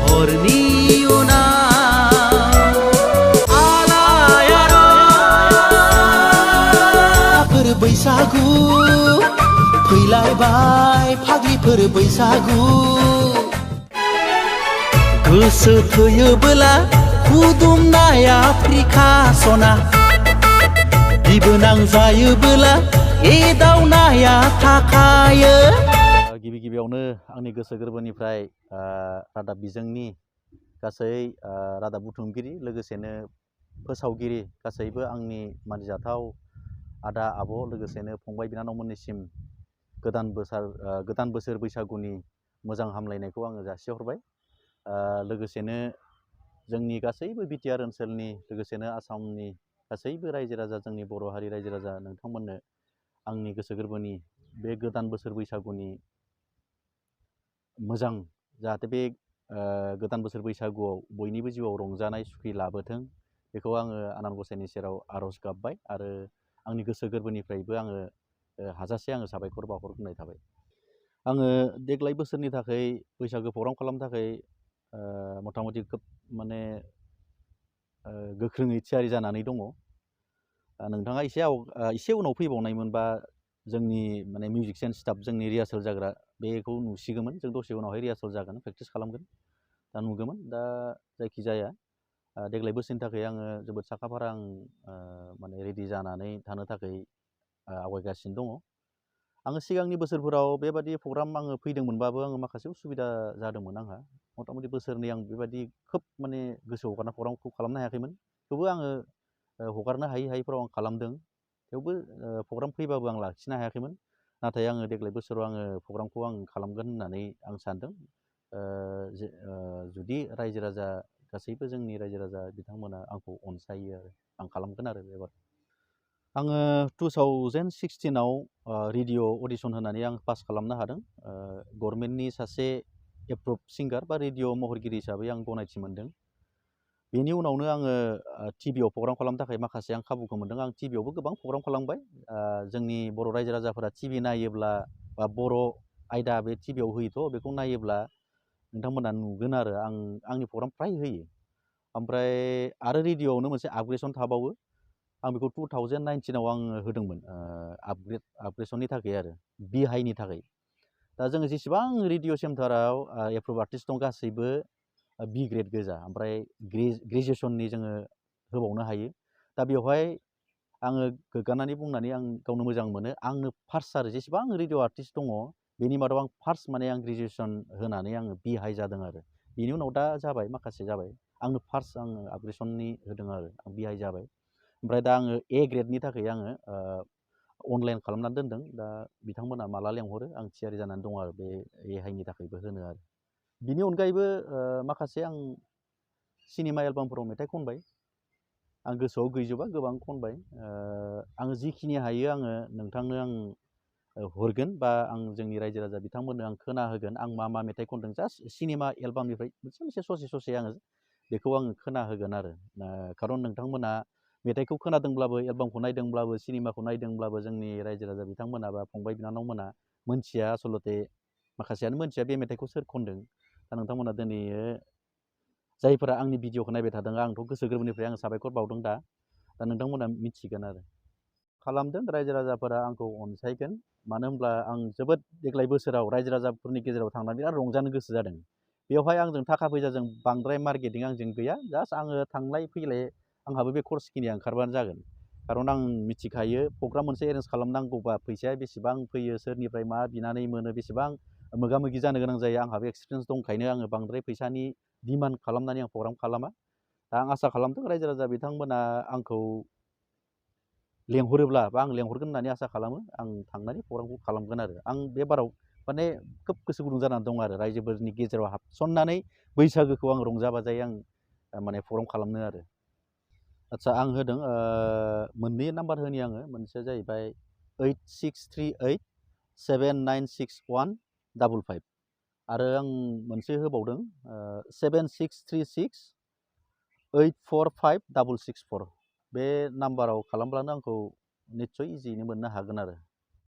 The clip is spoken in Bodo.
हरनि उनाव आलायारन बैसागु फैलायबाय फाग्लिफोर बैसागु गोसो थोयोबोला खुदुमनाय आफ्रिका सना बिबोनां जायोबोला एदावनाया थाखायो। गिबियावनो आंनि गोसो गोरबोनिफ्राय रादाब बिजोंनि गासै रादाब बुथुमगिरि लोगोसेनो फोसावगिरि गासैबो आंनि मानिजाथाव आदा आब' लोगोसेनो फंबाय बिनानावमोननिसिम गोदान बोसोर बैसागुनि मोजां हामलायनायखौ आङो जासिहरबाय। लोगोसेनो जोंनि गासैबो बिटिआर ओनसोलनि लोगोसेनो आसामनि गासैबो रायजो राजा जोंनि बर' हारि रायजो राजा नोंथांमोननो आंनि गोसो गोरबोनि बे गोदान बोसोर बैसागुनि मोजां जाहाथे बे गोदान बोसोर बैसागुआव बयनिबो जिउआव रंजानाय सुखि लाबोथों बेखौ आङो आनान गसाइनि सेराव आर'ज गाबबाय आरो आंनि गोसो गोरबोनिफ्रायबो आङो हाजासे आङो साबायखर बावहरग्रोनाय थाबाय। आङो देग्लाय बोसोरनि थाखाय बैसागो प्रग्राम खालामनो थाखाय मथा मथि खोब माने गोख्रोङै थियारि जानानै दङ। नोंथाङा एसे उनाव फैबावनायमोनबा जोंनि माने मिउजिशियान स्टाफ जोंनि रिहार्सेल जाग्रा बेखौ नुसिगौमोन। जों दसे उनावहाय रिहार्सेल जागोन प्रेक्टिस खालामगोन दा नुगौमोन। दा जायखिजाया देग्लाय बोसोरनि थाखाय आङो जोबोद साखाफारा आं माने रेडि जानानै थानो थाखाय आवगायगासिनो दङ। आङो सिगांनि बोसोरफोराव बेबादि प्रग्राम आङो फैदोंमोनबाबो आङो माखासे उसुबिदा जादोंमोन आंहा मथा मथि बोसोरनै आं बेबादि खोब माने गोसो हगारना प्रग्रामखौ खालामनो हायाखैमोन। थेवबो आङो हगारनो हायैफोराव आं खालामदों। थेवबो प्रग्राम फैबाबो आं लाखिनो हायाखैमोन। नाथाय आङो देग्लाय बोसोराव आङो प्रग्रामखौ आं खालामगोन होननानै आं सानदों। जुदि रायजो राजा गासैबो जोंनि रायजो राजा बिथांमोना आंखौ अनसायो आरो आं खालामगोन आरो एबार। आङो 2016आव रेडिअ अडिसन होनानै आं पास खालामनो हादों। गभर्नमेन्टनि सासे एप्रुभ सिंगार बा रेडिअ महरगिरि हिसाबै आं गनायथि मोनदों। बेनि उनावनो आङो टिभिआव प्रग्राम खालामनो थाखाय माखासे आं खाबुखौ मोनदों। आं टिभिआवबो गोबां प्रग्राम खालामबाय। जोंनि बर' रायजो राजाफोरा टिभि नायोब्ला बा बर' आयदा बे टिभिआव होयोथ' बेखौ नायोब्ला नोंथांमोना नुगोन आरो आंनि प्रग्राम फ्राय होयो। ओमफ्राय आरो रेडिअआवनो मोनसे आपग्रेसन थाबावो। आं बेखौ 2019आव आङो होदोंमोन आपग्रेसननि थाखाय आरो बि हाइनि थाखाय। दा जोङो जेसेबां रेडिअ सेन्टाराव एप्रुभ आर्टिस्ट दं गासैबो बि ग्रेड गोजा। ओमफ्राय ग्रेजुवेसननि जोङो होबावनो हायो। दा बेवहाय आङो गोग्गानानै बुंनानै आं गावनो मोजां मोनो। आंनो फार्स्ट आरो जेसेबां रेडिअ आर्टिस्ट दङ बेनि मादाव आं फार्स्ट माने आं ग्रेजुवेसन होनानै आङो बि हाइ जादों आरो बिनि उनाव दा जाबाय माखासे जाबाय। आंनो फार्स्ट आङो आपग्रेसननि होदों आरो आं बि हाइ जाबाय। ओमफ्राय दा आङो ए ग्रेडनि थाखाय आङो अनलाइन खालामनानै दोनदों। दा बिथांमोना माला लेंहरो आं थियारि जानानै दं आरो बे ए हाइनि थाखायबो होनो आरो। बिनि अनगायैबो माखासे आं सिनेमा एलबामफोराव मेथाइ खनबाय। आं गोसोआव गैजोबा गोबां खनबाय। आङो जिखिनि हायो आङो नोंथांनो आं हरगोन बा आं जोंनि रायजो राजा बिथांमोननो आं खोनाहोगोन आं मा मा मेथाइ खनदों। जास्ट सिनेमा एलबामनिफ्राय मोनसे ससे आङो बेखौ आङो खोनाहोगोन आरो। खारन नोंथांमोना मेथाइखौ खोनादोंब्लाबो एलबामखौ नायदोंब्लाबो सिनेमाखौ नायदोंब्लाबो जोंनि रायजो राजा बिथांमोना बा फंबाय बिनानावमोना मोनथिया आसलते माखासेयानो मोनथिया बे मेथाइखौ सोर खनदों। दा नोंथांमोना दिनै जायफोरा आंनि भिडिअखौ नायबाय थादों आंथ' गोसो गोरबोनिफ्राय आं साबायखर बावदों। दा नोंथांमोना मिथिगोन आरो खालामदों। रायजो राजाफोरा आंखौ अनसायगोन। मानो होनब्ला आं जोबोद देग्लाय बोसोराव रायजो राजाफोरनि गेजेराव थांनानै बिराद रंजानो गोसो जादों। बेवहाय आंजों थाखा फैसाजों बांद्राय मार्केटिं आंजों गैया। जास्ट आङो थांलाय फैलाय आंहाबो बे खरसखिनिया ओंखारबानो जागोन। खारन आं मिथिखायो प्रग्राम मोनसे एरेन्ज खालामनांगौबा फैसाया बेसेबां फैयो सोरनिफ्राय मा बिनानै मोनो बेसेबां मोगा मोगि जानो गोनां जायो। आंहाबो एक्सपिरियेन्स दंखायनो आङो बांद्राय फैसानि डिमान्ड खालामनानै आं प्रग्राम खालामा। दा आं आसा खालामदों रायजो राजा बिथांमोना आंखौ लेंहरोब्ला बा आं लेंहरगोन होननानै आसा खालामो। आं थांनानै प्रग्रामखौ खालामगोन आरो आं बे बाराव माने खोब गोसो गुदुं जानानै दं आरो रायजोफोरनि गेजेराव हाबसननानै बैसागोखौ आं रंजा बाजायै आं माने प्रग्राम खालामनो आरो। आदसा आं होदों मोननै नाम्बार होनि आङो। मोनसेया जाहैबाय 8638796155 आरो आं मोनसे होबावदों 7636845664 बे नाम्बाराव खालामब्लानो आंखौ निस्सय इजियैनो मोननो हागोन आरो।